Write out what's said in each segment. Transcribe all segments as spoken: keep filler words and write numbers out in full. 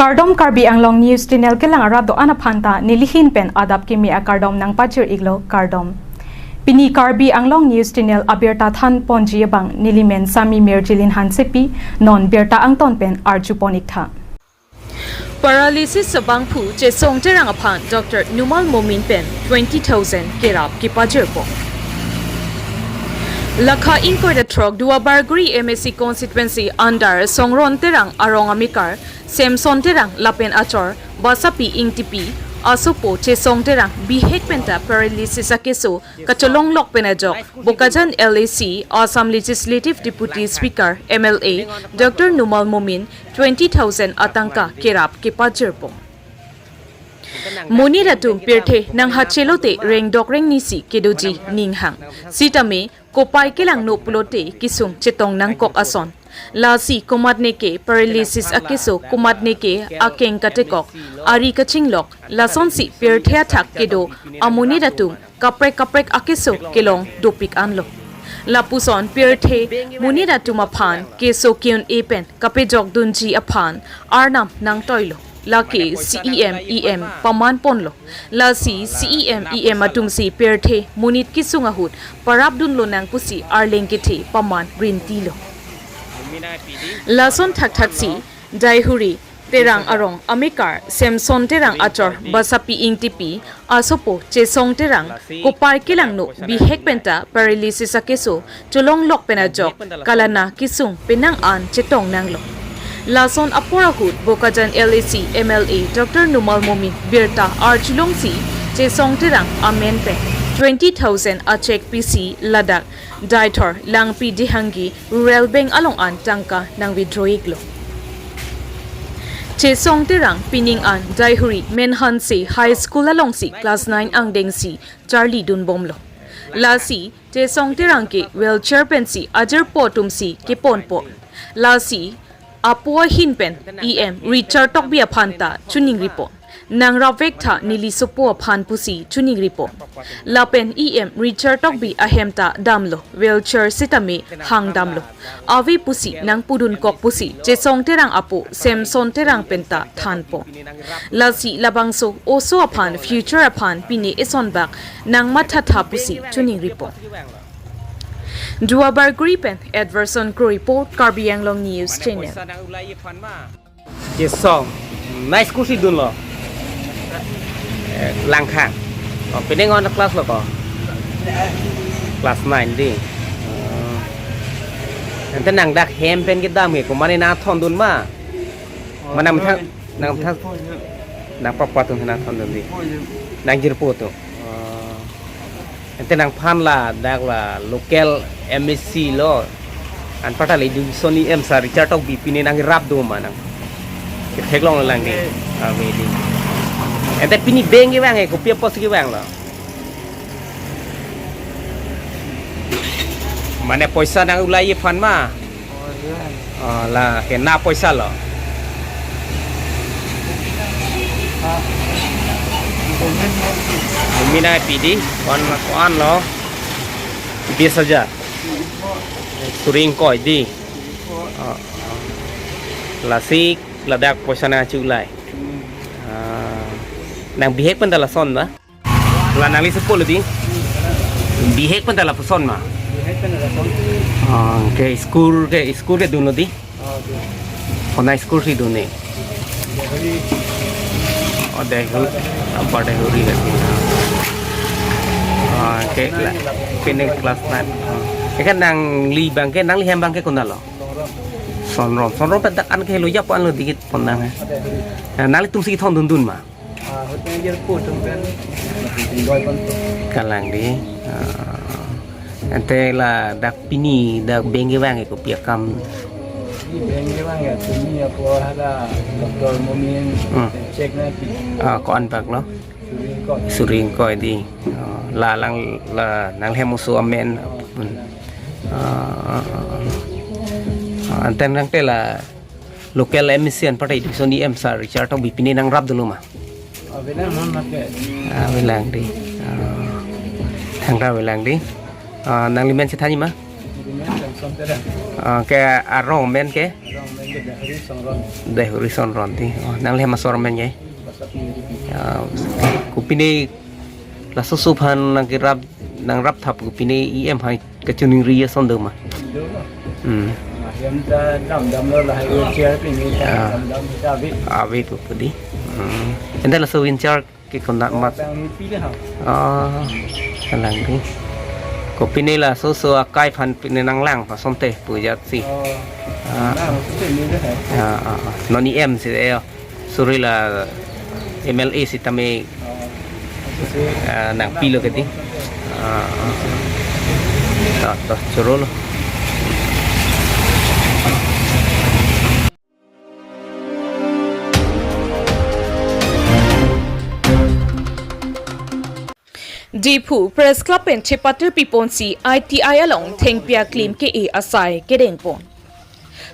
Kardom, Karbi Anglong News Channel kelang arat do-an aphan ta nelihin pen adap kimi akardom nangpajir-iklo, kardom. Pini Karbi Anglong News Channel abirta thanponji abang nelimen Sami Mirjilin Hansepi, non birta angton pen arjupon-iktha. Paralysis abangphu Chesong Terang aphan Doctor Numal Momin pen twenty thousand kerap kepajirpo. Lakha ingkoi ra throk Duarbagori M A C constituency under Songron Terang arong amekar Samson Terang lapen achor Basapi Ingtipi asopo Chesong Terang bihek penta paralysis akeso kacholonglok pen ajok Bokajan L A C Assam Legislative Deputy Speaker, M L A, Doctor Numal Momin twenty thousand atangka kerap kepajirpo. Monit atum pirthe nanghachelote rengdok rengnisi kedoji ninghang. Sitame kopai kelangno pulote kesung chetong nangkok ason. Lasi komatne ke paralysis akeso, komatne ke akeng katekok, ari kachinglok, lasonsi pirthe athak kedo amonit atum kaprek kaprek akeso kelong dopik anlo. Lapuson pirthe monit atum aphan keso ke-un-e pen kapejokdunji aphan arnam nangtoilo. Lake C E M, E M pamanponlo. Lasi C E M, E M atumsi pirthe monit kesung ahut parapdun lonang pusi arleng kethe paman grintilo. Lason thakthaksi Daihuri Terang arong amekar Samson Terang achor Basapi Ingtipi asopo Chesong Terang kopai kelangno bihek penta paralysis akeso cholonglok pen ajok kalana kesung penang an chetong nanglo. Lason apor ahut Bokajan L A C M L A Doctor Numal Momin birta arjulongsi Chesong Terang amen pen twenty thousand a cheque pisi ladak Deithor Langpi Dehangi Rural Bank along an tangka nang withdraw-iklo. Chesong Terang pining an Daihuri Menhanse High School alongsi class nine angdengsi charlidunbomlo. Lasi Chesong Terang ke wheelchair pensi ajirpo atumsi keponpo. Lasi apo ahin pen E M Richard Tokbi aphan ta choningripo. Nangrapvektha neli sopo aphan pusi choningripo. Lapen E M Richard Tokbi ahem ta damlo, wheelchair sitame hangdamlo. Ave pusi nangpudunkok pusi Chesong Terang apo Samson Terang penta thanpo. Lasi labangso oso aphan future aphan pine esonbak nangmathatha pusi choningripo. Duarbagori pen Edverson Kro report, Karbi Anglong News Channel. Chesong. Nai school si dunlo. Eh, Langkhang. Oh, pine ko-an class lo ko? Class nine dei. Oh. Ante nang dak hem pen kedam ke, komatne nangthondun ma? Ma nangmethang, nangmethang, nangpapa atum nangthondun dei. Nangjirpo atum. Oh. Ante nangphan ladak la local M A C lo. Anparta le Education E M sir Richard Tokbi pine nangrap do ma nang? Ketheklong lang dei. Ave dei. Ante pini bank kevang ke, kopi apotsi kevanglo? Mane poisa nang ulai aphan ma? Oh, la ke na poisa lo. Bumi nangpi dei, ko-an ko-an lo. Bis hajar. Suri ingkoi dei. Oh, oh. Lasi ladak poisa nangchulai. Ah, nang bihek penta lason ba? La nangli sopo lo dei? Bihek penta lapuson ma? Bihek penta lapuson. Ah, ke school ke, school kedunlo dei? Oh, dei. Konat school si dun-e? Deihuri. Oh, Deihuri. Upper Deihuri ke. Ah, ke la. Pine class nine. Ah. Ke kan nangli abang ke, nangli hem abang ke konatlo? Sonron. Sonron pen dak an ke lo, ya po an lo dikit pon nang. Deihuri. Nah, nanglitumsi kethondundun ma? Ah, ahut nang jirpo atum pen. Doi pon to. Kalang dei. Ah. Ante ladak pini dak bank kevang ke kopi akam? Bank kevang ya, pini apo hala Doctor Momin, hmm, cheque nangpi. Ah, ko-anbak lo? Suri ingkoi. Suri ingkoi dei. Ah, la lang la nanghem oso amen. Ah, ah, ah. Ah, ante nangte la local M A C anparta Education E M sir Richard Tokbi pine nangrap dunlo ma? Ave lang non ma ke. Ah, ave lang dei. Ah, thangta ave lang dei. Ah, nangli men chethanji ma? Neli men Samson Terang. Ah, ke arong men ke? Arong men ke Dehuri Sonron ti. Oh, nangli hem asor amen ye? Ya, kopine laso aso aphan nangkerap, nangrap thap kopine E M hai kachiningri ason do ma? Hmm. Ave pu di. Hmm. Anta laso wheelchair ke konat mat. Ah, kalang di. Kopine laso aso akai aphan pine nanglang asonte pu jat si. Ah. Ah, ah, ah. Non E M si yo. Suri la M L A sitame, ah, nangpilo ke di. Ah, ah. To, to, choro lo. Diphu Press Club pen chepatir piponsi I T I along thengpi aklim ke-e asai kedengpon.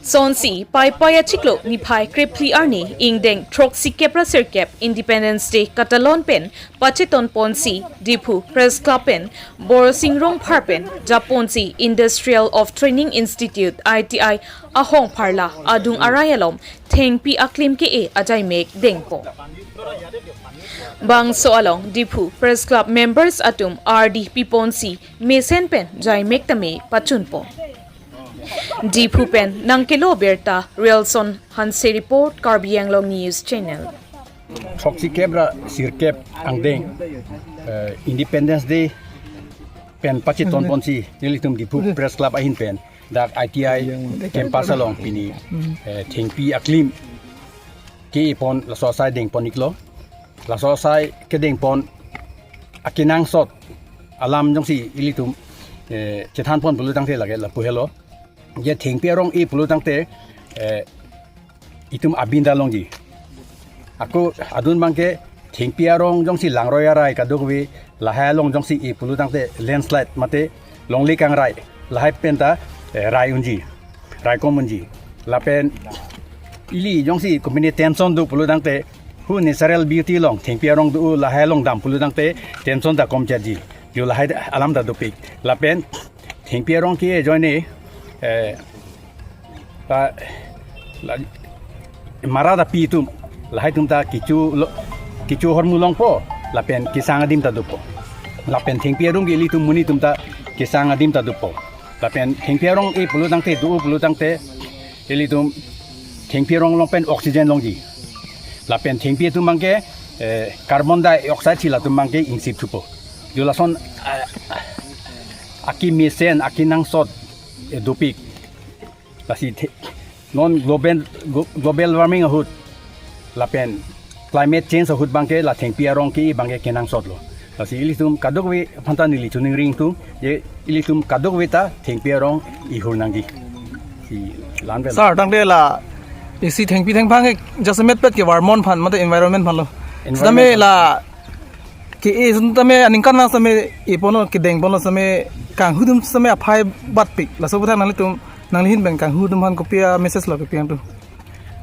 Sonsi Paipai achiklo niphai krephli arni ingdeng throksi kep ra sirkep Independence Day katalon pen pachetonponsi Diphu Press Club pen Borsing Rongphar pen japonsi Industrial of Training Institute I T I ahong pharla adung arei alom thengpi aklim ke-e ajaimek dengpo. Bangso along Diphu Press Club members atum ardi piponsi mesen pen jaimek tame pachunpo. Diphu pen nangkelo birta Relson Hanse report, Karbi Anglong News Channel. Throksi kep ra sirkep angdeng, eh, Independence Day pen pachetonponsi nelitum Diphu Press Club ahin pen dak I T I campus along pini, eh, thengpi aklim ke-epon laso asai dengpon iklo. Laso asai kedengpon akenangsot alam jongsi ilitum, eh, chethanpon pulotangte lake lapu helo. Je thengpi arong e pulotangte, eh, itum abinda longji. Ako adun abangke thengpi arong jongsi langroi arai kadokave lahai along jongsi e pulotangte landslide mate longle kangrai lahai penta, eh, rai unji, raikom unji. Lapen ili jongsi kopine tension do pulotangte hu natural beauty along thengpi arong do lahai along dam pulotangte tension ta komchetji. Yo lahai alam ta dopik. Lapen thengpi arong ke ajoine, eh, ta la, mara ta pi atum, lahai atum ta kecho lo, kecho ahormu longpo, lapen kesang adim ta dopo. Lapen thengpi arong ke ilitum monit atum ta kesang adim ta dopo. Lapen thengpi arong e pulotangte, do pulotangte, ilitum thengpi arong along pen oxygen longji. Lapen thengpi atum abangke, eh, carbon dioxide si latum abangke ingsip thupo. Yo lason, ah, akemesen, akenangsot, eh, dopik. Lasi the, non global, glo-, global warming ahut lapen climate change ahut abangke la thengpi arong ke-e abangke kenangsot lo. Lasi ilitum kadokave aphanta neli choningri ingtung, je ilitum kadokave ta thengpi arong ihur nangji. Si lan pen. Sir, tangte la isi thengpi thengphang ke jasemet pet ke varmon aphan, mate environment aphan lo. Environment. Sitame aphan. La ke-e sitame aningkan vang sitame epon lo, kedengpon lo sitame kanghu atum sitame aphai batpik. Laso aputhak nanglitum, nangli ahin pen kanghu atum aphan kopi a-message lo, kopi angtu?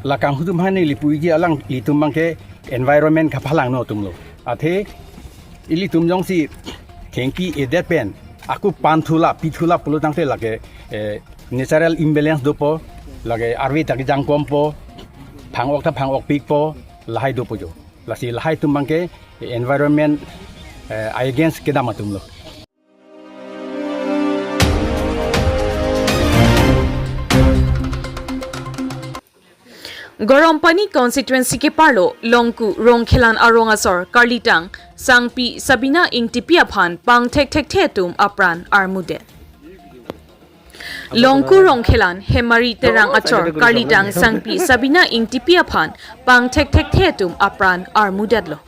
La kanghu atum aphan neli puji, alanglitum abangke environment kaphalangno atum lo. Athe ilitum jongsi thengpi edet pen ako pan thula, pi thula pulotangte lake, eh, natural imbalance dopo, lake arve ta kejang kompo, phang-ok ta phang-okpikpo, lahai dopo jo. Lasi lahai atum abangke environment, eh, against kedam atum lo. Garampani constituency keparlo Longku Rongkhelan arong asor karlitang sangpi Sabina Ingtipi aphan pangthekthekthe atum apran armudet. Longku Rongkhelan Hemari Terang achor karlitang sangpi Sabina Ingtipi aphan pangthekthekthe atum apran armudetlo.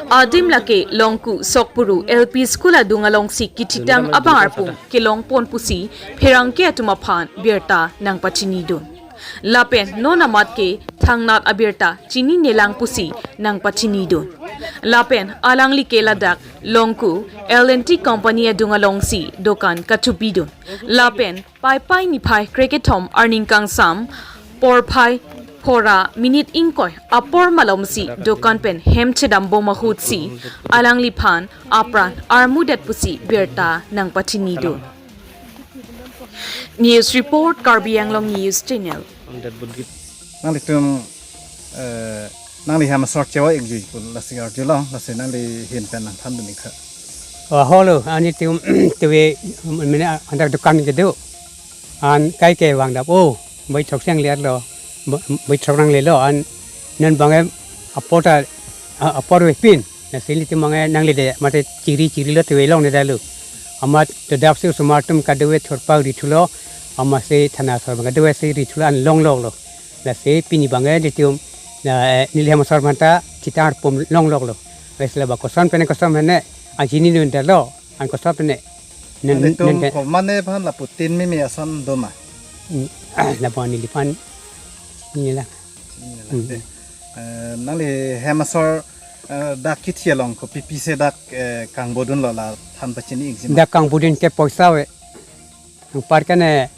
Adim lake Longku Sokpuru L P School adung alongsi kithitang abang arpum kelongpon pusi pherangke atum aphan birta nangpachinidun. Lapen non amat ke thangnat abirta chininelang pusi nangpachinidun. Lapen alangli ke ladak Longku L and T company adung alongsi dokan kachobidun. Lapen Paipai niphai krekethom arni kangsam porphai phora minute ingkoi apor malomsi dokan pen hem chedambom ahutsi alangliphan apran armudet pusi birta nangpachinidun. News report, Karbi Anglong News Channel. Nanglitum, eh, nangli hem asor chewa-ikji pu lasi arjulong, lasi nangli ahin pen nangthan dun-ik tha. Wa holo, ani tum tuwe mene andak dukan kedo. An kaike vangdap o, bai throksi nangle-etlo, bai throksi nanglelo, an non bang-e apor ta, a-, apor vepin. Lasi nelitum bang-e nanglede, mate chiri chirilo tuwe longledetlo. Amat todapsi osomar atum kadokave thurpak rithulo, amatsi thana asor bang kadokavesi rithulo an longloklo. Lasi pini bang-e nelitum, na, eh, neli hem asor aphanta chithar pum longloklo. Lasi laba koson pen koson mene, ajini nundalo, an koson pen. Nen, nen, nen, tum nen. Komane aphan lapu tin mimi ason doma. Hmm, ah, lapu neliphan nila. Nila. Hmm. Eh, nangli hem asor, eh, dak kithi along kopi pise dak, eh, kangbodunlo la than pachini-ikji ma? Dak kangbodun ke poisa ave. Anparke ne,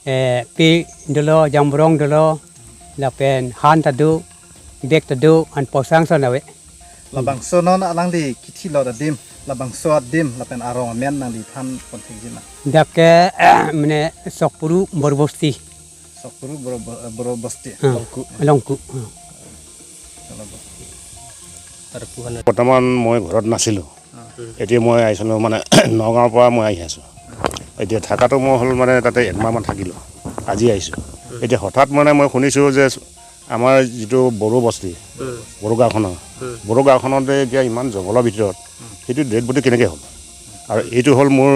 eh, pi dolo, jamborong dolo, lapen han ta do, bag ta do, an poisa ason ave. Labangso non alangli kithilo adim, labangso adim, lapen arong amen nangli than pon thekji ma? Dak ke, mene Sokpuru Borobosti. Sokpuru Boro-, Boro-, Borobosti. Hmm. Longku. Longku. Hmm. বৰ্তমান মই ঘৰত নাছিলো। এতিয়া মই আহিছিলো মানে নগাঁৱৰ পৰা মই আহি আছো। এতিয়া থাকাটো মই হ'ল মানে তাতে একমাহমান থাকিলো, আজি আহিছো। এতিয়া হঠাৎ মানে মই শুনিছো যে আমাৰ যিটো বড়ো বস্তি, বড়ো গাঁওখনৰ, বড়ো গাঁওখনতে এতিয়া ইমান জংঘলৰ ভিতৰত সেইটো ডেড বডি কেনেকে হ'ল? আৰু এইটো হ'ল মোৰ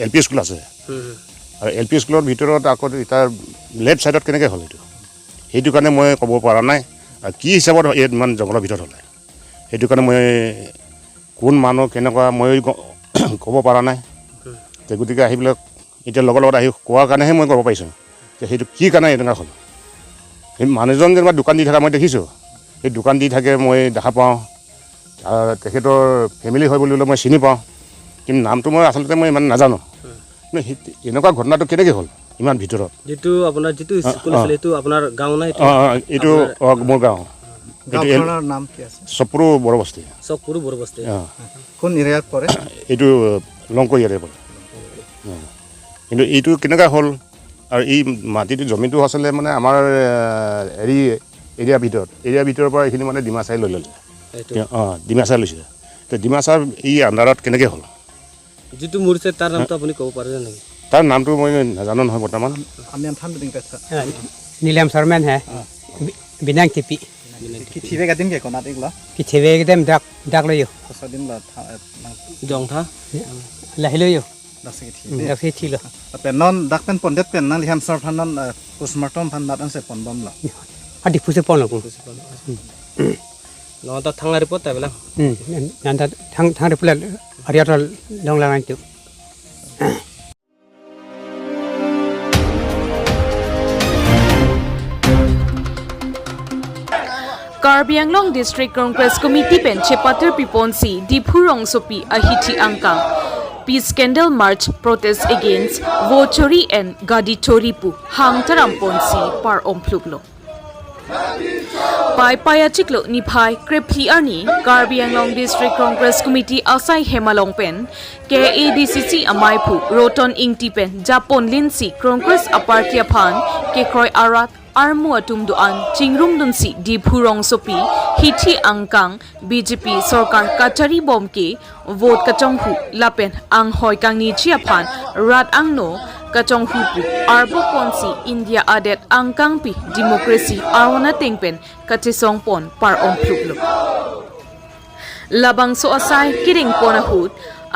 এল পি স্কুল আছে, আৰু এল পি স্কুলৰ ভিতৰত আকৌ তাৰ লেফ্ট চাইডত কেনেকে হ'ল এইটো? সেইটো কাৰণে মই ক'ব পৰা নাই। আৰু কি হিচাপত ইয়াত ইমান জংঘলৰ ভিতৰত হ'লে, সেইটো কাৰণে মই কোন মানুহ কেনেকুৱা মই ক-, ক'ব পৰা নাই। তে গতিকে আহি পেলাই এতিয়া লগৰ লগত আহি কোৱাৰ কাৰণেহে মই ক'ব পাৰিছো যে সেইটো কি কাৰণে এনেকুৱা হ'ল। সেই মানুহজন যেনিবা দোকান দি থকা মই দেখিছো, সেই দোকান দি থাকে মই দেখা পাওঁ। আহ, তেখেতৰ ফেমিলি হয় বুলিলে মই চিনি পাওঁ, কিন্তু নামটো মই আচলতে মই ইমান নাজানো। নে, সেই, এনেকুৱা ঘটনাটো কেনেকে হ'ল ইমান ভিতৰত? যিটো আপোনাৰ যিটো অ, স্কুল অ। আছিলে, এইটো আপোনাৰ গাঁও নে এইটো? অ, অ, এইটো, আপোনাৰ অ, মোৰ গাঁও। এইটো এল-, গাঁওখনৰ নাম কি আছে? চপ্ৰু বৰবস্তি। চকপুৰ বৰবস্তি। অ। কোন এৰিয়াত পৰে? এইটো লংকু এৰিয়াত পৰে। অ। কিন্তু এইটো কেনেকুৱা হ'ল? আৰু এই মাটিটো, জমিটো আচলতে মানে আমাৰ, এ, হেৰি এৰিয়া ভিতৰত, এৰিয়া ভিতৰৰ পৰা এইখিনি মানে ডিমাচাই লৈ ল'লে। এইটো। অ, ডিমাচাই লৈছে। তে ডিমাচাৰ এই আণ্ডাৰত কেনেকে হ'ল? যিটো মৰিছে, তাৰ নামটো আপুনি ক'ব পাৰিব নেকি? তাৰ নামটো মই নাজানো নহয় বৰ্তমান। আমি আন থান বিদিং পেছা। এ, নীলাম শৰ্মা হে। অ। বি-, বিনাং টিপি। কি থিবে গাদিম কে কোনাত এইগুলা? কি থিবে গাদিম dak, dak loyo। খসা দিম লা থা, এ, না। জং থা? Lahei loyo। Dak si ki thi, hmm, de? Dak si thilo। Ape non dak pen pondet pen nangli hem asor aphan non, eh, postmortem aphan mat anse ponbomlo? Adi pusi ponlo ko। Pusi ponlo। Hmm। Non ta thang report ta bela? Hmm, non ta thang, thang report la, ari ator long lang antu। Karbi Anglong District Congress Committee pen chepatir piponsi Diphu rongsopi ahithi angkang Peace Candle March protest against vote chori and gadi chori pu hang taram ponsi par-om phluklo. Paipai achiklo niphai krephli arni Karbi Anglong District Congress Committee asai hem along pen K A D C C amaiphu Roton Ingti pen japon linsi Congress aparty aphan kekroi arat armu atum do-an chingrumdunsi Diphu rongsopi hithi angkang B J P sorkar kachari bom ke vote kachonghu lapen anghoi kangnichi aphan rat angno kachonghu pu arbo ponsi India adet angkangpi democracy aron ateng pen kachesong pon par-om phluklo. Labangso asai kedeng pon ahut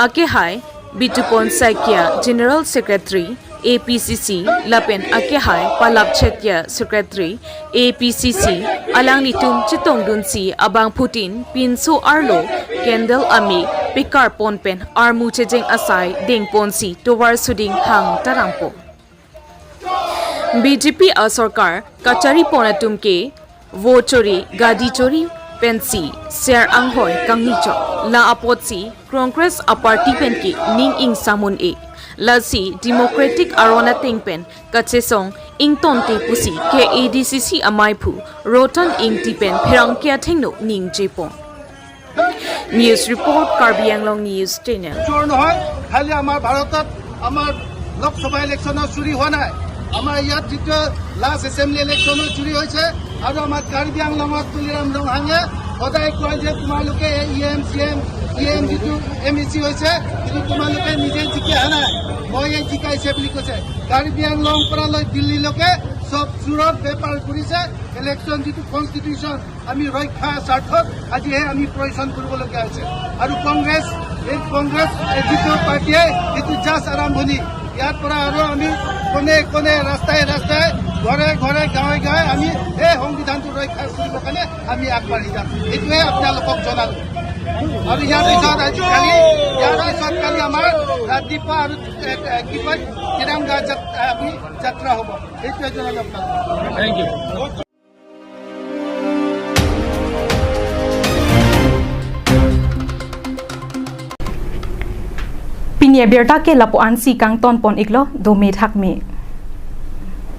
akehai Bitupon Saikia, General Secretary, A P C C, lapen akehai Palap Chetia, Secretary, A P C C, alanglitum chetongdunsi abangphutin pinso arlo candle ame pekar pon pen armu chejeng asai dengponsi tovar suding hang tarampo. B J P asorkar kachari pon atum ke vote chori, gadi chori pensi ser anghoi kangnichot. La apotsi Congress aparty pen ke ning ingsamun e. Lasi democratic aron ateng pen kachesong ingtonte pusi K A D C C amaiphu Roton Ingti pen pherangke athengno ningje pon. News report, Karbi Anglong News Channel. চোৰ নহয়, খালি আমাৰ ভাৰতত আমাৰ লোকসভা ইলেকশ্যনৰ চুৰি হোৱা নাই। আমাৰ ইয়াত যিটো লাষ্ট এছেম্বলি ইলেকশ্যনত জুৰি হৈছে আৰু আমাৰ কাৰ্বি আংলঙত তুলিৰাম ৰংহাঙে সদায় কয় যে তোমালোকে E M C M, E M যিটো এম ই চি হৈছে, কিন্তু তোমালোকে নিজে জিকি অহা নাই, মই এই জিকাইছে বুলি কৈছে। কাৰ্বি আংলং পৰা লৈ দিল্লীলৈকে চব চুৰত বেপাৰ কৰিছে। ইলেকশ্যন যিটো কনষ্টিটিউশ্যন আমি ৰক্ষা স্বাৰ্থত আজিহে আমি প্ৰয়োজন কৰিবলগীয়া হৈছে। আৰু কংগ্ৰেছ, এই কংগ্ৰেছ যিটো পাৰ্টিয়ে এইটো জাষ্ট আৰম্ভণি। ইয়াৰ পৰা আৰু আমি কোণে কোণে, ৰাস্তাই ৰাস্তাই, ঘৰে ঘৰে, গাঁৱে গাঁৱে আমি এই সংবিধানটো ৰক্ষা কৰিবৰ কাৰণে আমি আগবাঢ়ি যাম। এইটোৱে আপোনালোকক জনালোঁ। আৰু ইয়াৰ পিছত আজি কালি, ইয়াৰ পিছত কালি আমাৰ ৰাতিপুৱা আৰু, এ, এ, কি কয়, তিৰংগা যাত-, আমি যাত্ৰা হ'ব। এইটোৱে জনালোঁ আপোনালোকক। Thank you. Pini abirta ke lapu-ansi kangton pon iklo, dome thakme.